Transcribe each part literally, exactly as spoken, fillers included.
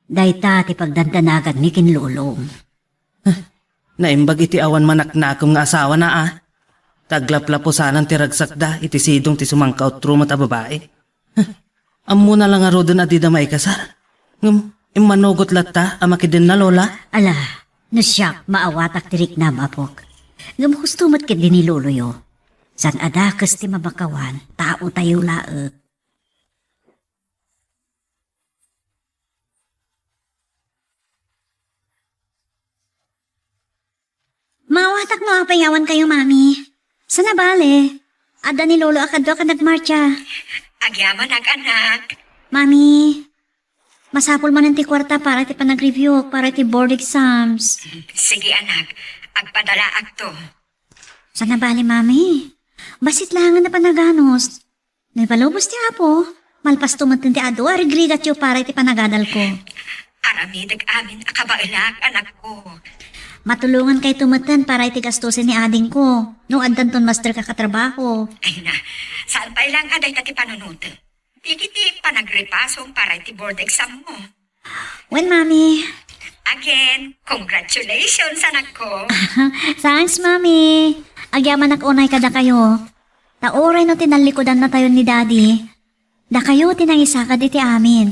Dayta ti pagdandanaganmi ken lolom. Naimbag iti awan manaknakem nga asawana, a. Ta aglaplapusanan ti ragsakda iti sidong ti sumangkautro met a babai. Ammona la ngaruden a dida maikasar. Ngem immanugot latta a makidenna, Lola? Ala, no siak, maawatak ti riknam, apok. Ngem husto met ketdi ni loloyo. Saan a dakes ti mabakawan, taotayo laeng. Maawatak no apay nga awan kayo, Mami. Saan a bale, adda ni Lolo a kaduak a nagmarcha. Agyamanak, anak. Mami, masapul manen ti kuarta para iti panagreviewk, para iti board exams. Sige, anak. Agpadalaakto. Saan a bale, Mami. Bassit laengen a panaganus. No ipalubos ti Apo, malpasto met ti adu a rigrigatyo para iti panagadalko. Aramidek amin a kabaelak, anakko. Matulongankayto metten para iti gastusen ni adingko, no addanton master a katrabaho. Ay na, saan pay laeng a dayta ti panunotem. Dagiti panagrepasom para iti board exam mo. Wen, Mami. Again, congratulations, anakko. Thanks, Mami. Agyamanak unay kadakayo. Ta uray no tinallikudan natayon ni Daddy, dakayo ti nangisakad iti amin.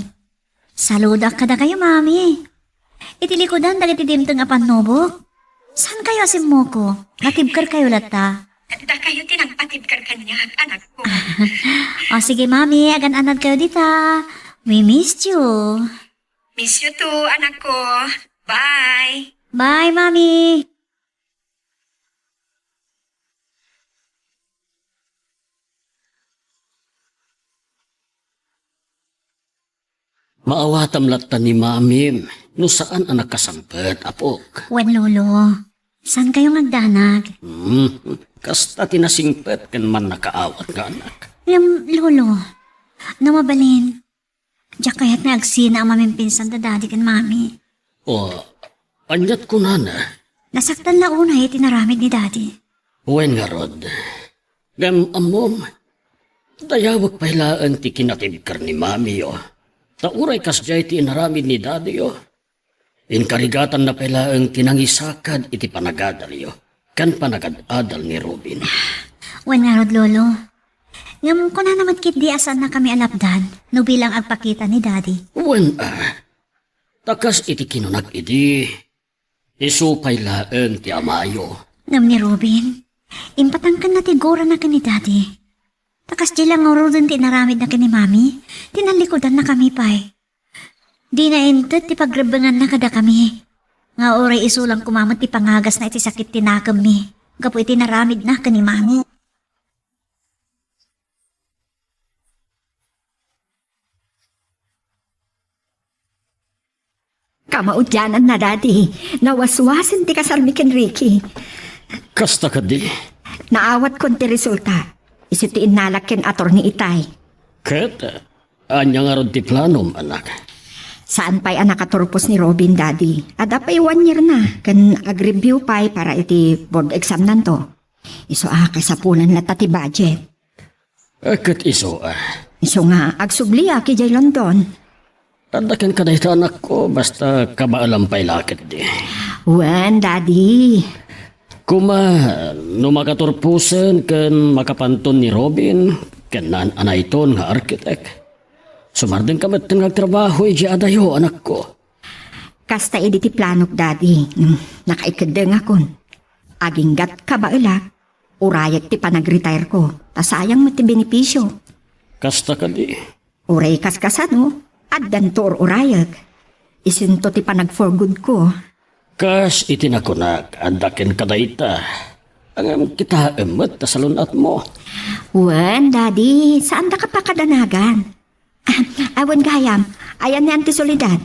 Saludoak kadakayo, Mami. Iti likudan dagiti dimteng a pannubok, saan kayo a simmuko? Natibker kayo latta. Dakayo ti nangpatibker kaniak, anakko. O, sige, Mami, agan-anad kayo dita. We missed you. Miss you too, anakko. Bye. Bye, Mami. Maawatam latta ni Mamim no saan a nakasangpet, apok. Wen, Lolo. Saan kayo nga agdanag? Hmm, kasta ti nasingpet ken mannakaawat nga anak. Ngem, Lolo, no mabalin, diak kayat nga agsina a mamimpinsan da Daddy ken Mami. O, aniat kunana? Nasaktan la unay iti naramid ni Daddy. Wen ngarud. Ngem ammom, dayawek pay laeng ti kinatibker ni Mamiyo. Ta uray kasdiay ti inaramid ni Daddyyo, inkarigatanna pay laeng ti nangisakad iti panagadalyo ken panagad-adal ni Robin. Wen ngarud, Lolo. Ngem kunana met ketdi a saannakami a lapdan no bilang agpakita ni Daddy. Wen, a. Ta kas iti kinunak idi, isu pay laeng ti amayo. Ngem ni Robin, impatangkenna ti gurana ken ni Daddy. Ta kasdiay la ngaruden ti inaramidna ken ni Mami, tinallikudannakami pay. Dina inted ti pagrebbenganna kadakami, nga uray isu lang koma met ti pangagasna iti sakit ti nakemmi gapu iti inaramidna ken ni Mami. Kamaudiananna, Daddy. Nawaswasen ti kasarmi ken Ricky. Kasta kadi? Naawatkon ti resulta. Isu ti innalak ken Attorney Itay. Ket, ania ngarud ti planom, anak? Saan pay a nakaturpos ni Robin, Daddy. Adda pay one year na, ken ag-review pay para iti board exam nanto. Isu a kasapulan latta ti budget. Eh, ket isu, a. Isu nga, agsubliak idiay London. Adda kenka dayta, anakko, basta kabaelam pay la ketdi. Wen, Daddy. Koma, no makaturposen ken makapanton ni Robin, ken naan-anayton nga architect, sumardengka metten nga agtrabaho idiay adayo, anakko. Kasta idi ti planok, Daddy. Hmm, nakaikeddengakon. Aginggat kabaelak, urayek ti panagretireko, ta sayang met ti benepisio. Kasta kadi? Uray kaskasano, addanto ur-urayek. Isunto ti panag-for-good ko. Kas iti nakunak, adda kenka dayta. Ngem kitaem met ta salun-atmo. Wen, Daddy, saandaka pakadanagan. Ah, awan gayam, ayan ni Auntie Soledad.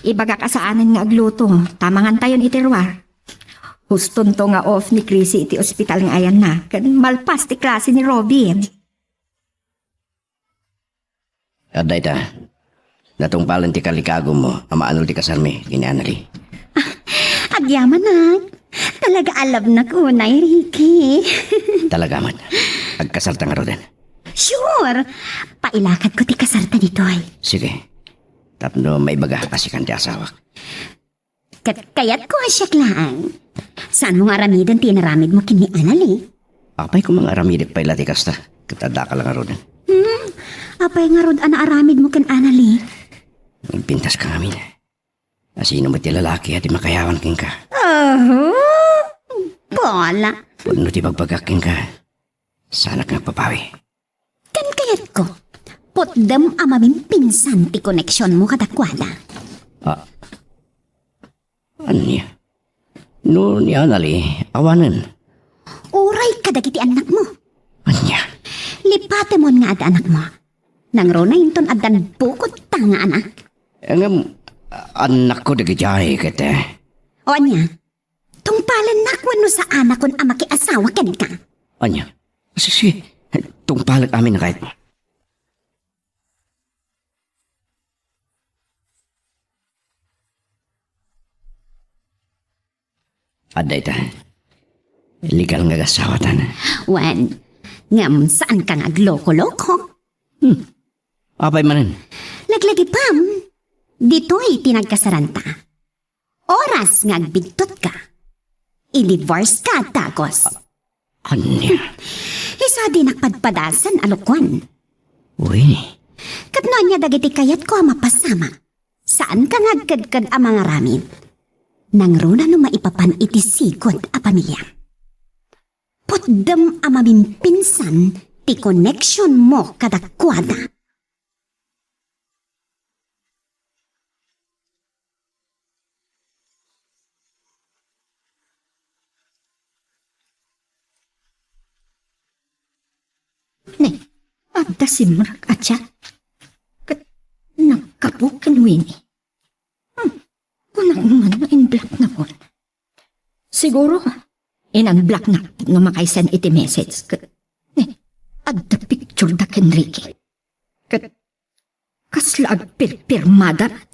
Ibagak a saanen nga agluto, ta mangantayon iti ruar. Hustonto nga off ni Chrissy iti ospital nga ayanna, ken malpas ti klase ni Robin. Adda ita, natungpalen ti kalikagumo a maanul ti kasarmi ken ni Annalie. Ah, agyamanak. Talaga a love-nak unay, Ricky. Talaga met. Agkasarta ngaruden. Sure! Pailakadko ti kasarta ditoy. Sige. tapno maibaga a sikan ti asawak. Ket kayatko a siak laeng. Saanmo nga aramiden ti inaramidmo ken ni Annalie? Apay koma nga aramidek pay la ti kasta, ket addaka la ngaruden. Hmm? Apay ngarud a naaramidmo ken Annalie? Nagpintaska ngamin. Asino met ti lalaki a di makayawan kenka? Oho! Bola! Pudno ti bagbagak kenka. Saanak nga agpapawi. Ken kayatko, putdem a mamimpinsan ti koneksionmo kadakuada. Ah. Ania? No ni Annalie, awanen. Uray kadagiti annakmo. Ania? Lipatemon nga adda annakmo. Nangruna inton addan bukod ta nga anak. Ngem, annakko dagidiay ket, eh. O ania? Tungpalennak wenno saanakon a makiasawa kenka? Ania? Sisi, tungpalek amin a kayatmo. Adda ita. Legal nga agasawatan. Wen, ngem saanka nga agloko-loko. Hmm. Apay manen? Laglagipem, ditoy ti nagkasaranta. Oras nga agbidtotka, i-divorce ka, Dagos. Ania? Isu a dinak padpadasen a lokoen. Uy. Ket no ania dagiti kayatko a mapasamak, saanka nga agkedked a mangaramid. Nangruna no maipapan iti sigud a pamiliam. Putdem a mamimpinsan ti koneksionmo kadakuada. Ne, adda simrek a chat. Ket naggapu ken Winnie. Hmm, kunak man nga in-block na kon. Siguro, in-unblock na no makaisen iti message. Ket, ne, adda picture da ken Ricky. Ket, kasla agpirpirmada met.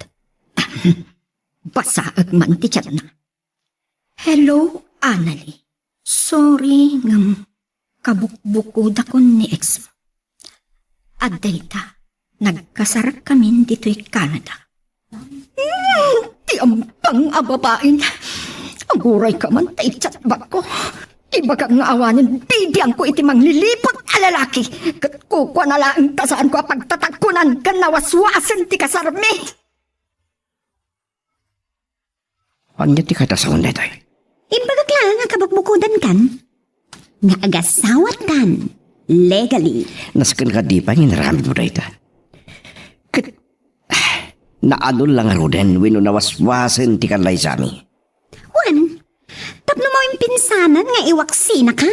Basaek man ti chatna. Hello, Annalie. Sorry ngem kabukbukodakon ni ex mo. Adda ita, nagkasarakkamin ditoy Canada. Hmm, ti ampang a babain. Aguray ka man ta i-chat back ko. Ibagak nga awanen bibiangko iti mangliliput a lalaki. Ket kukuana laeng ta saanko a pagtatagkunan ken nawaswasen ti kasarmi. Ania ti kadasawan daytoy? Imbagak laeng a kabukbukodankan nga agasawatkan legally. Nasken kadi pay nga inaramidmo dayta. Ket, naanul la ngaruden wenno nawaswasen ti kanlaysami? Wen, tapno mamimpinsanan nga iwaksinaka.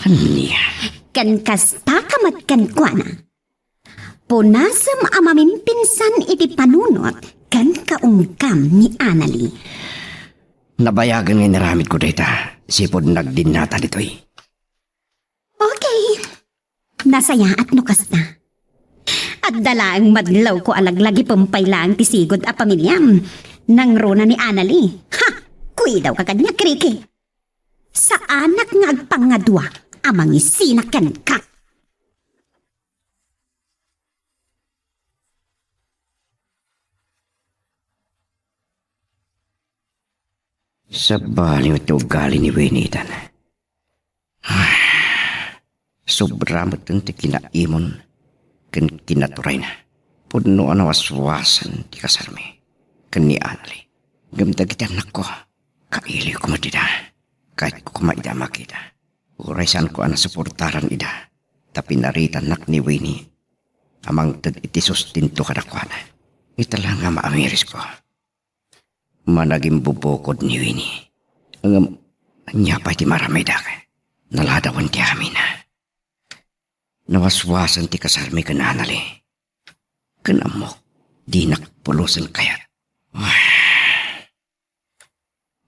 Ania? Ken kastaka met kenkuana. Punasem a mamimpinsan iti panunot ken kaunggam ni Annalie. Nabayagen nga inaramidko dayta, sipud nagdinnata ditoy. Okay. Nasayaat no kasta. Adda laeng madlawko a laglagipem pay laeng ti sigud a pamiliam. Nangruna ni Annalie. Ha! Kuidawka kaniak, Ricky. Saanak nga agpangngadua a mangisina kenka. Sabali met ti ugali ni Winnie itan. Sobra met ti kinaimon ken kinaturayna. Pudno a nawaswasen ti kasarmi ken ni Annalie. Ngem dagiti annakko, kailiwko met ida. Kayatko koma ida a makita. Uray saanko a nasuportaran ida, ta pinaritannak ni Winnie a mangted iti sustento kadakuada. Ita la nga maamirisko. Managimbubukod ni Winnie. Ngem, ania pay ti maramidek? Naladawen ti amin. Nawaswasen ti kasarmi ken Annalie. Ken ammok, dinak pulosen kayat.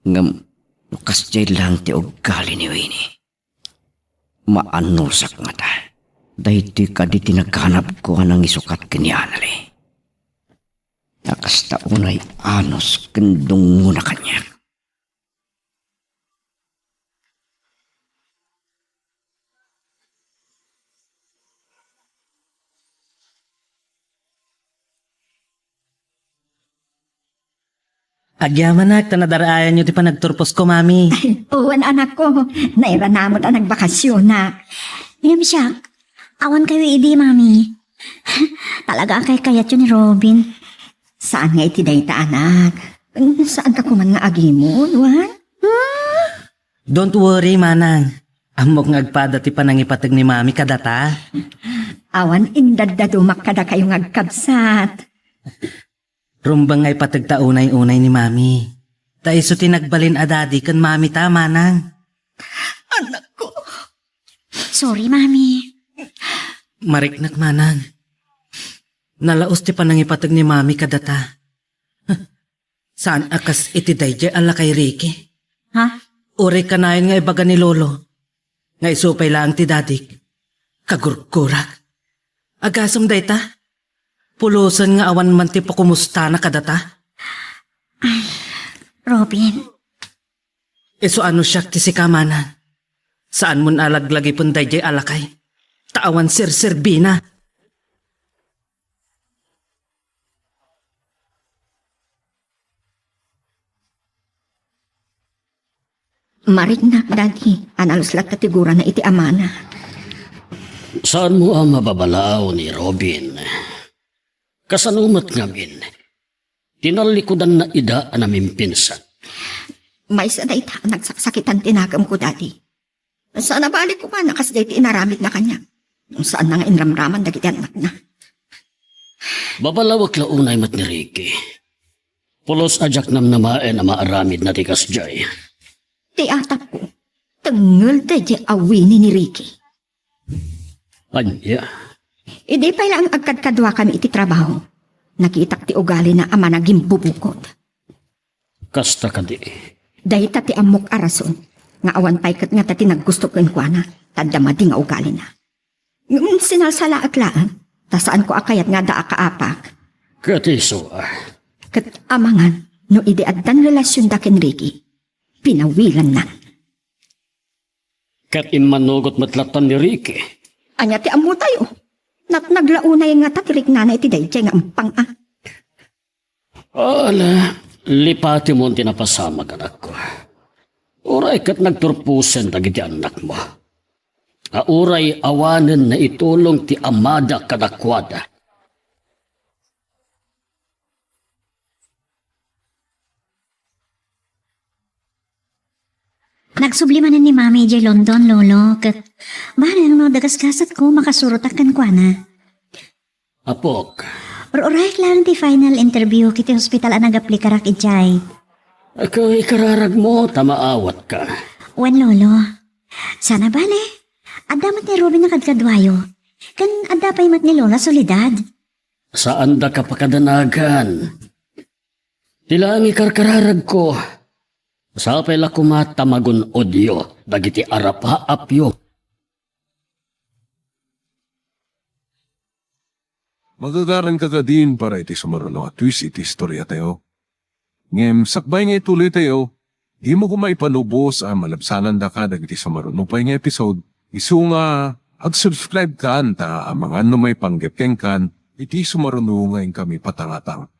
Ngem, no kasdiay laeng ti ugali ni Winnie, maanusak ngata. Daytoy kadi ti naganabko a nangisukat ken ni Annalie. Ta kasta unay anus ken dungngona kaniak. Agyamanak ta nadar-ayanyo ti panagturposko, Mami. Wen, anakko. Nairana met a nagbakasyonak. Ngem siak, awan kayo idi, Mami. Talaga a kaykayatyo ni Robin. Saan nga iti dayta, anak? Saanka koma nga agimon, wen? Hmm? Don't worry, Manang. Ammok nga agpada ti panangipateg ni Mami kadata. Awan indaddadumak kadakayo nga agkabsat. Rumbeng nga ipateg ta unay-unay ni Mami. Ta isu ti nagbalin a daddy ken Mami ta, Manang. Anakko. Sorry, Mami. Mariknak, Manang. Nalaus ti panangipateg ni Mami kadata. Saan a kas iti daydiay a lakay, Ricky. Ha? Uray kanayon nga ibaga ni Lolo nga isu pay laeng ti dadik. Kagurgurak. Agasem dayta. Pulosen nga awan man ti pakumustana kadata. Ay, Robin. Isu a no siak ti sika, Manang. Saanmon a laglagipen daydiay a lakay. Ta awan serserbina. Mariknak, Daddy, a nalus latta ti gurana iti amana. Saanmo a mababalaw ni Robin? Kasano met ngamin? Tinallikudanna ida a namimpinsan. Maysa dayta a nagsaksakitan ti nakemko, Daddy. Saan a bali koma a kas dayta inaramidna kaniak. No saanna nga inramraman dagiti annakna. Babalawek la unay met ni Ricky. Pulos a diak namnamaen a maaramidna ti kasdiay. Ti atapko, tengngel daydiay awini ni Ricky. Ania? Idi pay laeng agkadkaduakami iti trabaho, nakitak ti ugalina a managimbubukod. Kasta kadi? Dayta ti ammok a rason nga awan pay ket ngata ti naggusto kenkuana, ta adda madi nga ugalina. Ngem sinalsalaek laeng, ta saanko a kayat nga adda a kaapak. Ket isu a? Ket amangan no idi addan relasionda ken Ricky, pinawilanna. Ket immanugot met latta ni Ricky. Ania ti ammotayo? Natnag la unay ngata ti riknana iti daydiay nga ampang a. Ala, lipatemon ti napasamak, anakko. Uray ket nagturposen dagiti annakmo. A uray awanen naitulong ti amada kadakuada. Nagsubli manen ni Mami idiay London, Lolo, ket bareng no adda gasgasatko, makasurotak kenkuana. Apok. Ur-urayek laeng ti final interview iti hospital a nagaplikarak idiay. Ako, ikararagmo ta maawatka. Wen, Lolo. Saan a bale, adda met ni Robin a kadkaduayo. Ken adda pay met ni Lola Soledad. Saandaka pakadanagan. Ti laeng ikarkararagko, sapay la koma ta magun-odyo dagiti arapaapyo. Magagaranka kadin para iti sumaruno a twist iti istoriatayo. Ngem sakbay nga ituloytayo, dimo koma ipalubos a malabsanandaka dagiti sumaruno pay nga episode. Isu nga, ag-subscribe kan ta amangan no maipanggep kenkan iti sumaruno nga inkami patangatang.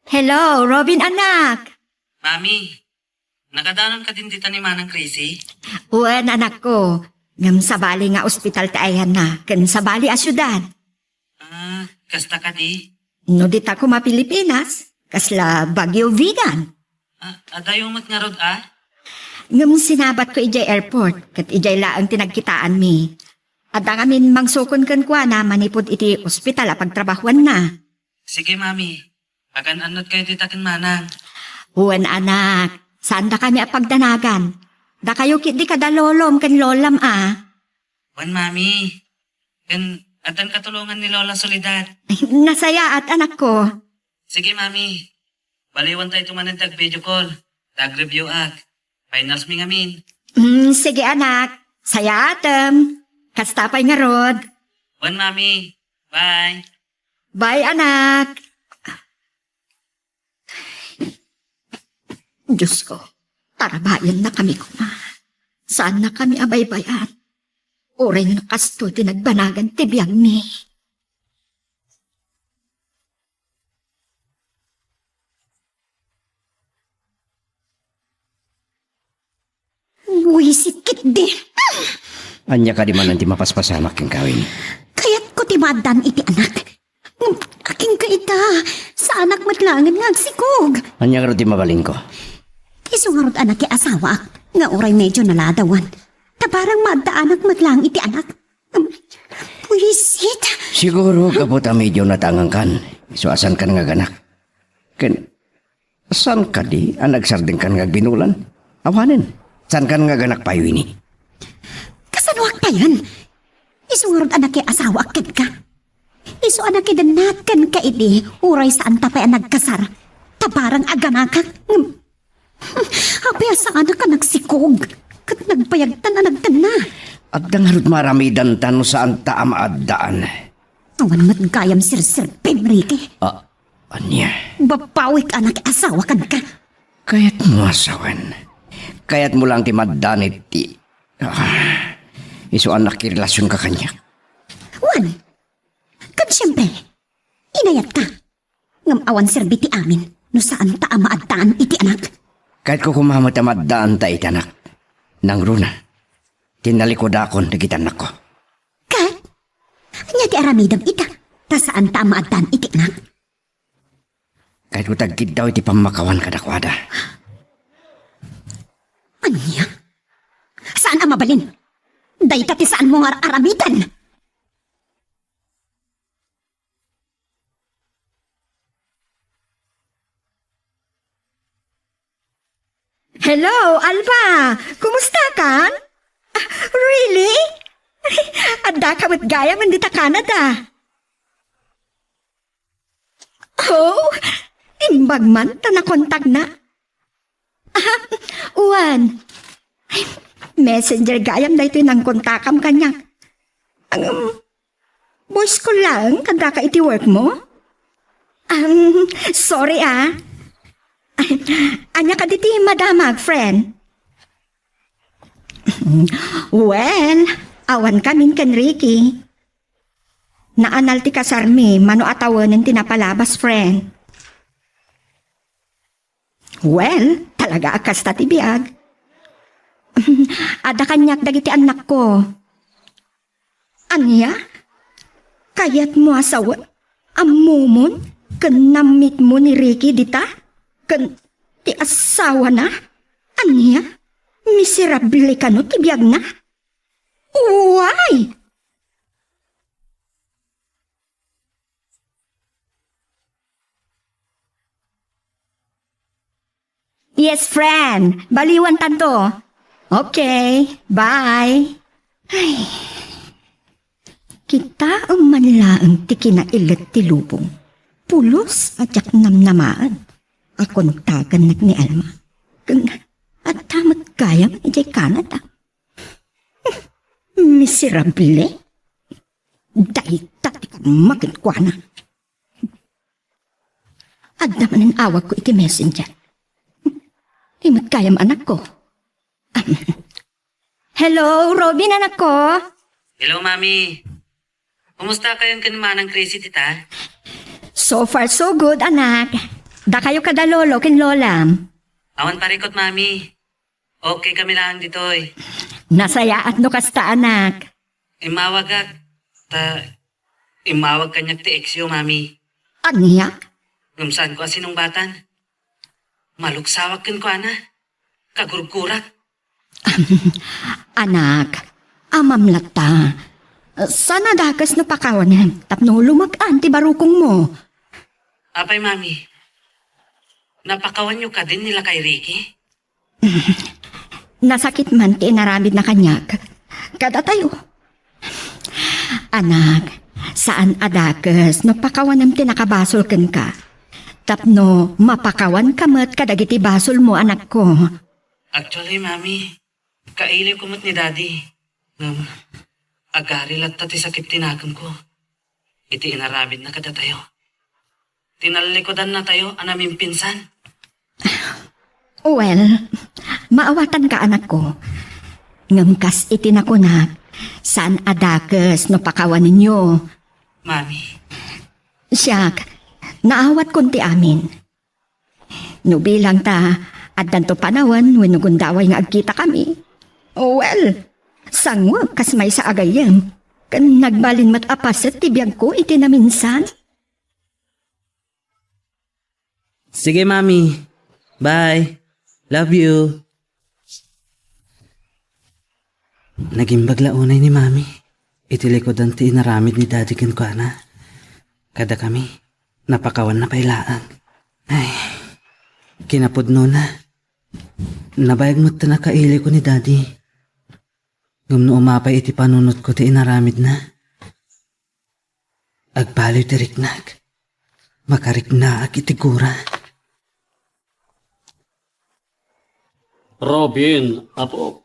Hello, Robin anak! Mami, nagadanon kadin dita ni Manang Crazy? Wen, anakko. Ngem sabali nga ospital ti ayanna, ken sabali a siudad. Ah, kasta kadi? No dita koma Pilipinas, kasla Baguio Vigan. Ah, adayo met ngarud a? Ngem sinabatko idiay airport, ket idiay laeng ti nagkitaanmi. Adda ngamin mangsukon kenkuana manipud iti ospital a pagtrabahuanna. Sige, Mami. Agan-annadkayo dita ken Manang. Wen, anak. Saandakami a pagdanagan. Dakayo ketdi kada lolom ken lolam a. Wen, Mami. Ken addan katulongan ni Lola Soledad. Nasayaat, anakko. Sige, Mami. Baliwantayto manen ti ag-video call. Ta ag-review-ak. Finals mi ngamin. Mm, sige, anak. Sayaatem. Kasta pay ngarud. Wen, Mami. Bye. Bye, anak. Diyos ko, tarabayannakami koma. Saannakami a baybay-an. Uray no kastoy ti nagbanagan ti biagmi. Buwisit ketdi. Ania kadi manen ti mapaspasamak kenka, Winnie? Kayatko ti maaddaan iti anak. Ngem akinka ita, saanak met laengen nga agsikog. Ania ngarud ti mabalinko? Isu ngarud a nakiasawaak, nga uray medio naladawan. Ta barang maaddaanak met laeng iti anak. Ngem, buwisit. Siguro, gapu ta medio natangankan, isu a saankan nga aganak. Ken, saan kadi a nagsardengkan nga agbinulan? Awanen, saankan nga aganak pay, Winnie? Kasanoak payen? Isu ngarud a nakiasawaak kenka. Isu a nakidennaat kenka idi, uray saanta pay a nagkasar. Ta barang aganakak, ngem, apay a saanak a nagsikog, ket nagbayagtan a nagtenna. Adda ngarud maaramidanta no saanta a maaddaan. Awan met gayam serserbim, Ricky. Ah, ania? Babawik a nakiasawa kenka. Kayatmo a sawen. Kayatmo laeng ti maaddaan iti, ah, isu a nakirelasionka kaniak. Wen, ket siempre, inayatka. Ngem awan serbi ti amin no saanta a maaddaan iti anak. Kayatko koma met a maaddaanta iti anak. Nangruna, ti nalikudakon dagiti annakko. Ket? Ania ti aramidem ita? Ta saanta a maaddaan iti anak. Kayatko ti agkiddaw iti pammakawan kadakuada. Ania? Saan a mabalin? Dayta ti saanmo nga ar-aramiden. Hello, Alba! Kumusta ka? Ah, really? Addaka met gayam dita Canada. Oh, imbag man ta nakontakna. Ah, wen. Ay, messenger gayam daytoy nangkontakam kaniak. Ang, um, voice call laeng kaddaka iti work mo? Um, sorry, ah. Ay, ania kadi ti madamag, friend? Well, awan kamin ken Ricky. Naanal ti kasarmi, mano a tawenen ti napalabas, friend. Well, talaga a kasta ti biag. Adda kaniak dagiti annakko. Ania? Kayatmo a sawen? Ammomon ken nammitmo ni Ricky dita? Ken ti asawana? Ania? Miserable kano ti biagna? Uway! Yes, friend. Baliwantanto. Okay. Bye. Ay. Kitaem man laeng ti kinailet ti lubong. Pulos a diak namnamaen a kontakennak ni Alma. Ken adda met gayam idiay Canada. Miserable. Dayta ti karma kenkuana. Adda manen awagko iti messenger. Imet gayam, anakko. Hello, Robin, anakko. Hello, Mami. Kumusta kayon ken Manang Chrissy dita? So far, so good, anak. Dakayo kada lolo ken lolam. Awan parikot, Mami. Okay kami laeng ditoy. Nasayaat no kasta, anak. Immawagak, ta immawag kaniak ti exyo, Mami. Ania? Ngem saanko a sinungbatan. Maluksawak kenkuana. Kagurgurak. Anak, amam latta. Saan a dakes no pakawanem tapno lumek-an ti barukongmo. Apay, Mami? Napakawanyo kadin ni lakay Ricky? Nasakit man ti inaramidna kaniak. Kadatayo. Anak, saan a dakes no pakawanem ti nakabasol kenka. Tapno mapakawanka met kadagiti basolmo, anakko. Actually, Mami, kailiwko met ni Daddy. Ngem, agari latta ti sakit ti nakemko iti inaramidna kadatayo. Tinallikudannatayo a namimpinsan. Well, maawatanka, anakko. Ngem kas iti nakunak, saan a dakes no pakawanenyo. Mami. Siak, naawatkon ti amin. No bilang ta, addanto panawen wenno gundaway nga agkitakami, Well, sanguek kas maysa a gayyem. Ken nagbalin met a paset ti biagko iti naminsan. Sige, Mami. Bye. Love you. Nagimbag la unay ni Mami iti likudan ti inaramid ni Daddy kenkuana. Kadakami, napakawanna pay laeng. Ay, kinapudnona, nabayag met ti nakailiko ni Daddy. Ngem no umapay iti panunotko ti inaramidna, agbaliw ti riknak. Makariknaak iti gura. Robin, apok.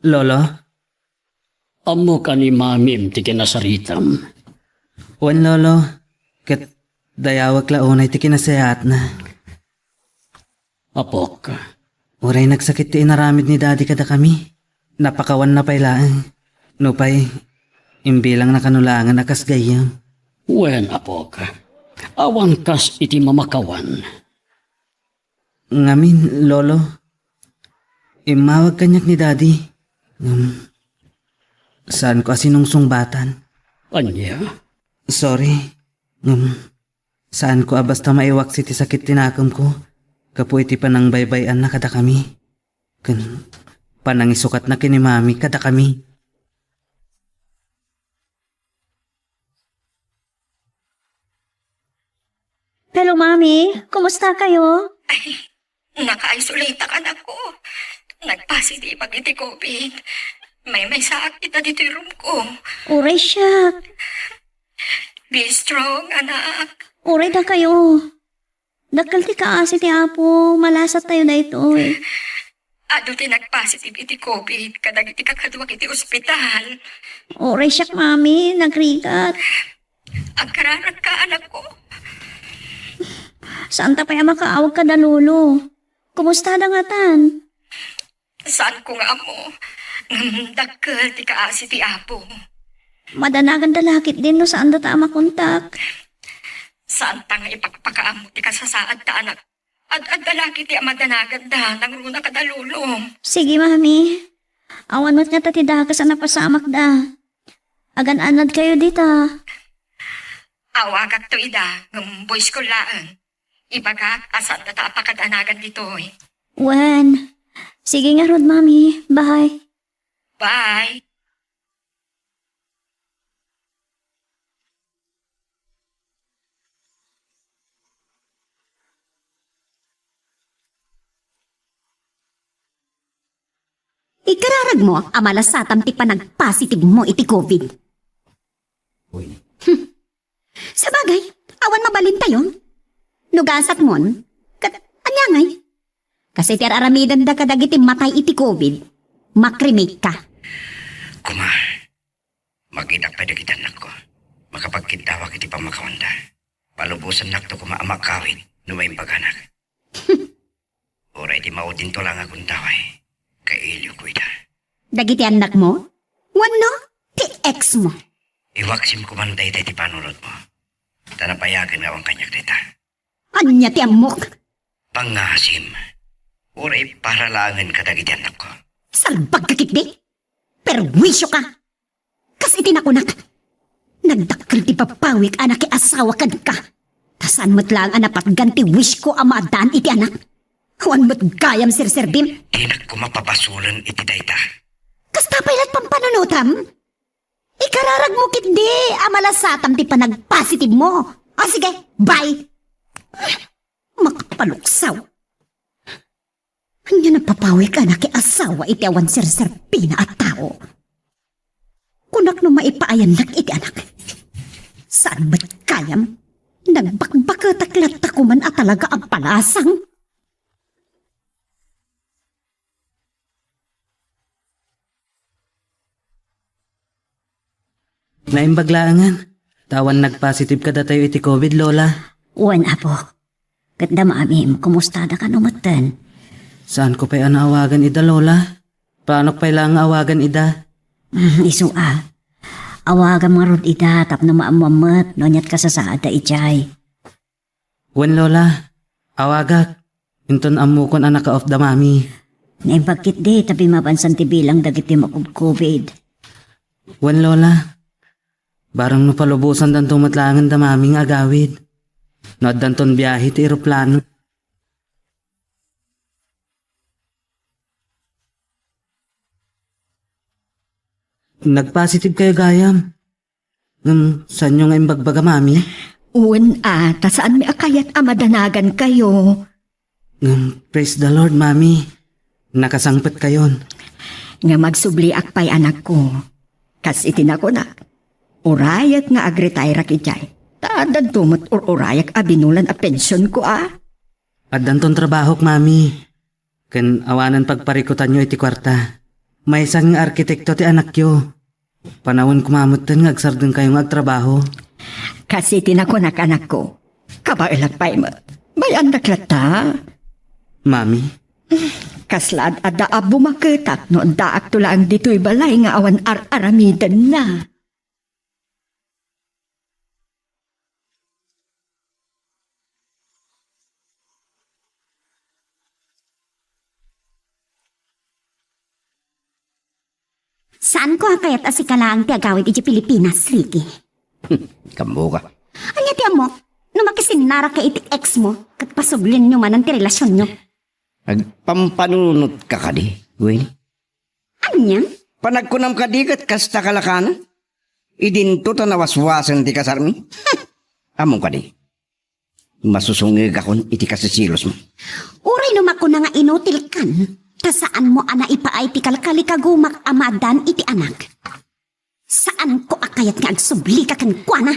Lolo? Ammok a ni Mamim ti kinasaritam. Wen, Lolo, ket dayawek la unay ti kinasayaatna. Apok. Uray nagsakit ti inaramid ni Daddy kadakami, napakawanna pay laeng. Nupay, imbilangna kano laengen a kas gayyem. Wen, apok. Awan kas iti mamakawan. Ngamin, Lolo, immawag kaniak ni Daddy. Ngem, saanko a sinungsungbatan. Ania? Sorry, ngem, saanko a basta maiwaksi ti sakit ti nakemko gapu iti panangbaybay-anna kadakami ken panangisukatna ken ni Mami kadakami. Hello, Mami. Kumusta kayo? Ay, naka-isolate-ak, anakko. Nagpositive-ak iti covid. Maymaysaak ita ditoy room ko. Uray siak. Be strong, anak. Uray dakayo. Dakkel ti kaasi ti Apo, malasat tayo daytoy. Adu ti nagpositive iti covid kadagiti kakaduak iti ospital. Uray siak, Mami, nagrigat. Agkararagka, anakko. Saanta pay a makaawag kada lolo. Kumusta da ngatan? Saanko nga ammo. Ngem dakkel ti kaasi ti Apo. Madanaganda la ketdin no saanda ta a makontak. Saanta nga ipakpakaammo ti kasasaadta, anak. Ad-adda la ketdi a madanaganda nangruna kada lolom. Sige, Mami. Awan met ngata ti dakes a napasamakda. Agan-anad kayo dita. Awagakto ida, ngem voice call laeng. Ibagak a saanda ta a pakadanagan ditoy. Wen. Sige ngarud, Mami. Bye. Bye. Ikararagmo a malasatam ti panagpositive mo iti covid. Uy. Hmm. Sabagay, awan mabalintayon. No gasatmon, ket ania ngay? Kas iti ar-aramidenda kadagiti matay iti covid, makremate ka. Kuma, magitak pay dagiti annakko. Makapagkiddawak iti pammakawanda. Palubosannakto kuma a makawid no maimbaganak. Uray ti maudinto la nga agundaway, kailiwko ida. Dagiti annakmo? Wenno ti ex mo? Iwaksim koman dayta iti panunotmo. Ta nabayagen nga awan kaniak dayta. Ania ti ammok? Pangasim. Uray para laengen kadagiti annakko. Salbag ka ketdi? Perwisyo ka! Kas iti nakunak, nagdakkel ti papawik a nakiasawa kenka. Ta saan met laeng a napatgan ti wish ko a maaddaan iti anak. Awan met gayam serserbim. Dinak koma pabasolen iti dayta. Kasta pay la't pampanunotam? Ikararagmo ketdi a malasatam ti panagpositive mo. O sige, bye! Makapaluksaw. Ania napapawik a nakiasawa iti awan serserbina a tao? Kunak no maipaayannak iti anak. Saan met gayam? Nagbakbaketak latta koman a talaga a balasang. Naimbag laengen, ta awan nagpositive kadatayo iti covid, Lola. Wen, Apo. Ket da Mamim, kumusta da kano metten? Saanko pay a naawagan ida, Lola? Planok pay laeng nga awagan ida. Mm, isu a. Awagam ngarud ida tapno maammuam met no ania't kasasaadda idiay. Wen, Lola, awagak. Inton ammokon a naka-off da Mami. Naimbag ketdi ta bimabansan ti bilang dagiti makubkubid. Wen, Lola. Barang no palubosandanto met laengen da Mami nga agawid. No addanton biahe ti eroplano. Nagpositive kayo gayam. Ngem saanyo nga imbagbaga, Mami? Wen a, ta saanmi a kayat a madanagan kayo. Ngem, praise the Lord, Mami. Nakasangpet kayon. Ngem agsubliak pay, anakko. Kas iti nakunak, urayak nga agretire idiay. Ta addanto met ur-urayak a binulan a pensionko a. Addanton trabahok, Mami. Ken awanen pagparikutanyo iti kuarta. Maysa nga arkitekto ti anakyo. Panawen koma metten nga agsardengkayo nga agtrabaho. Kas iti nakunak, anakko. Kabaelak pay met. Bay-andak latta. Mami? Kasla ad-adda a bumaketak no addaakto laeng ditoy balay nga awan ar-aramidenna. Saanko a kayat a sika laeng ti agawid idiay Pilipinas, Ricky. Kammoka. Ania ti ammok? No makisinnaraka iti ex mo, ket pasublienyo manen ti relasionyo. Agpampanunotka kadi, Gwen? Ania? Panagkunam kadi ket kasta kalakana? Idinto ta nawaswasen ti kasarmi? Ammom kadi? Masusungegakon iti kasiselosmo. Uray no makuna nga inutilkan, ta saanmo a naipaay ti kalkalikagumak a maaddaan iti anak. Saanko a kayat nga agsublika kenkuana.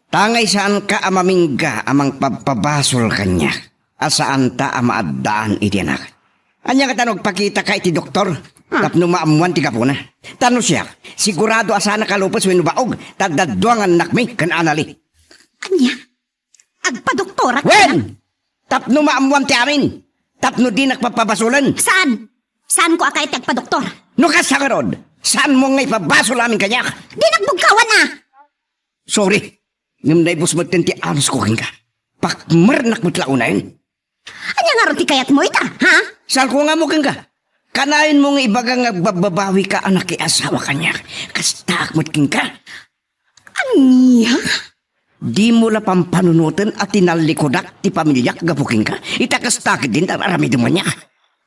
Tangay saanka a mamingga a mangpabpabasol kaniak a saanta a maaddaan iti anak. Ania ngata no agpakitaka iti doktor tapno maammuan ti gapuna? Ta no siak, sigurado a saan a kalupes wenno baog ta adda dua nga annakmi ken Anali. Ania? Agpadoktorak? Wen! Tapno maammuan ti amin. Tapno dinak papabasolen. Saan? Saanko a kayat ti agpadoktor? No kasta ngarud, saanmo nga ipabasol amin kaniak? Dinak bugkawan a! Sorry. Ngem naibus metten ti anusko kenka. Pakmernak met la unayen. Ania ngarud ti kayatmo ita, ha? Saanko nga ammo kenka. Kanayon mo nga ibaga nga agbabbabawi ka a nakiasawa kaniak. Kastaak met kenka. Ania? Dimo la pampanunoten a tinallikudak ti pamiliak gapu kenka? Ita kasta ketdin ti ar-aramidem kaniak.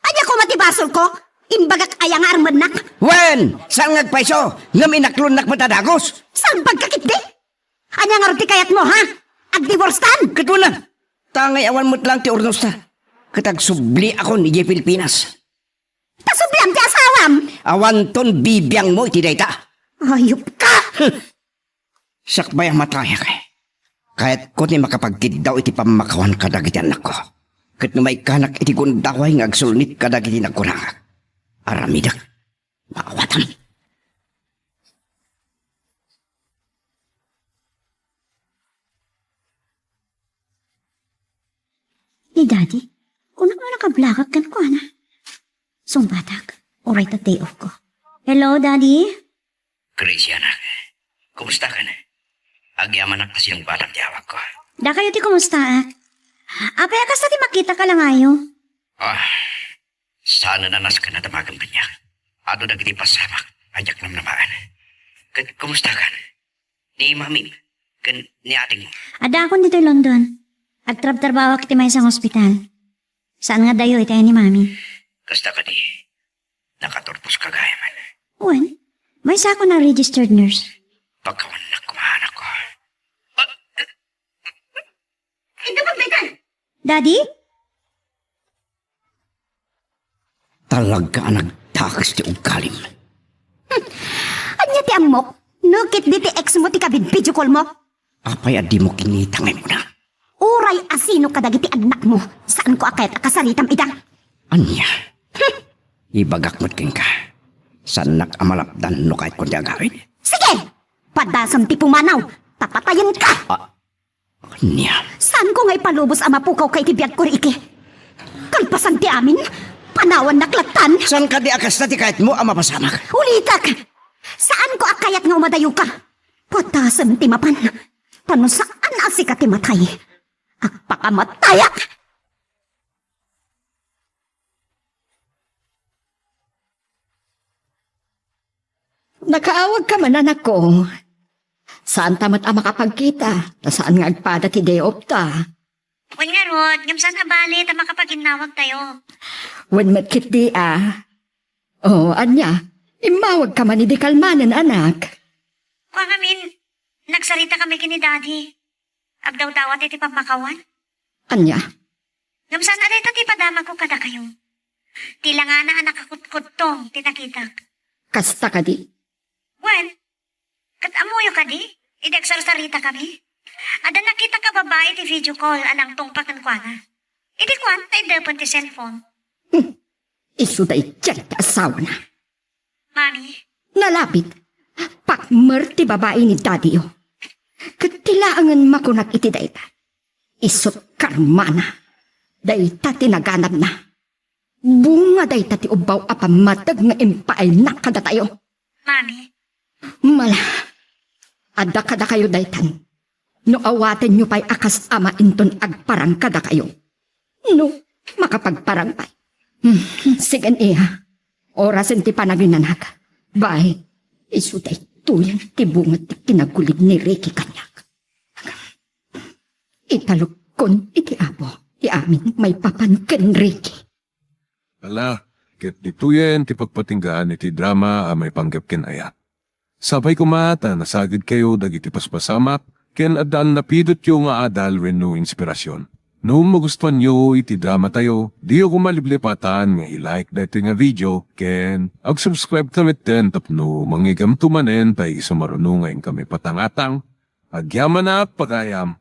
Ania koma ti basolko? Imbagak aya nga armennak? Wen, saan nga agpayso, ngem inaklonnak met a dagus. Salbagka ketdi? Ania ngarud ti kayatmo, ha? Agdiborstan? Ket wen a, tangay awan met laeng ti urnosta. Ket agsubliakon idiay Pilipinas. Ta subliam ti asawam! Awanton bibiangmo iti dayta. Ayupka! Sakbay a matayak, kayatko ti makapagkiddaw iti pammakawan kadagiti annakko. Ket no maikkanak iti gundaway nga agsulnit kadagiti nagkunangak, aramidek. Maawatam. Ni Daddy, kunak nga nakablakak kenkuana. Sungbatak, uray ta day off ko. Hello, Daddy? Gracie, anak. Kumusta ka na? Agyamanak a sinungbatam ti awagko. Dakayo ti kumustaak. Apay a kasta ti makitaka langayo? Ah, saan a nasken a damagem kaniak. Adu dagiti pasamak a diak namnamaen. Ket kumusta kan? Ni mamim ken ni atingmo? Addaakon ditoy London. Agtrabtrabahoak iti maysa nga ospital. Saan nga dayo iti ni mami? Kasta kadi, nakaturpos ka gayamen. Wen, maysakon a registered nurse. Pagkawannak koma, anakko. Daddy? Talaga a nagdakes ti ugalim. Hmm. Ania ti ammok? No ket diti ex mo ti kabidbidio call mo? Apay a dimo kinita nga immuna? Uray asino kadagiti annakmo, saanko a kayat a kasaritam ida. Ania? Hmm. Ibagak met kenka. Saannak a malapdan no kayatko ti agawid. Sige! Padasem ti pumanaw, ta patayenka! Ah, Ania? Saanko nga ipalubos a mapukawka iti biagko, Ricky? Kalpasan ti amin, panawannak lattan. Saan kadi a kasta ti kayatmo a mapasamak? Ulitek! Saanko a kayat nga umadayoka. Padasem ti mapan. Ta no saan a sika ti matay, agpakamatayak! Nakaawagka man, anakko. Saanta met a makapagkita, ta saan nga agpada ti day off ta. Wen ngarud, ngem saan a bale ta makapaginnawagtayo. Wen met ketdi a. O, ania, immawagka man idi kalmanen, anak. Kua ngamin, nagsaritakami ken ni Daddy. Agdawdawat iti pammakawan. Ania? Ngem saan a dayta ti padamagko kadakayo. Ti langana a nakakutkudtong ti nakitak. Kasta kadi? Wen, ket ammoyo kadi? Idi agsarsaritakami, adda nakitak a babai iti video call a nangtungpa kenkuana. Idi kuan, ta iddepen ti cellphone. Hmm. Isu daydiay ti asawana. Mami. Nalabit. Pakmer ti babai ni Daddy-yo. Ket ti laengen makunak iti dayta. Isut' karmana. Dayta ti naganabna. Bunga dayta ti ubbaw a pammateg nga impaaynak kadatayo. Mami. Mala. Adda kadakayo daytan. No awatenyo pay a kas ama inton agparang kadakayo. No makapagparang pay. Hmm, sige, iya. Orasen ti panaginanak. Bay, isu daytoyen ti bunga ti kinagulig ni Ricky kaniak. Italukon iti Apo ti amin maipapan ken Ricky. Ala, ket ditoyen ti pagpatinggaan iti drama a maipanggep ken ayat. Sapay koma ta nasagidkayo dagiti paspasamak ken addan napidotyo nga adal wenno inspirasyon. No magustuanyo iti dramatayo, diyo koma liplipatan nga i-like daytoy nga video ken ag-subscribe ka metten tapno mangigamto manen ta isu maruno nga inkami patangatang. Agyamanak, pagayam.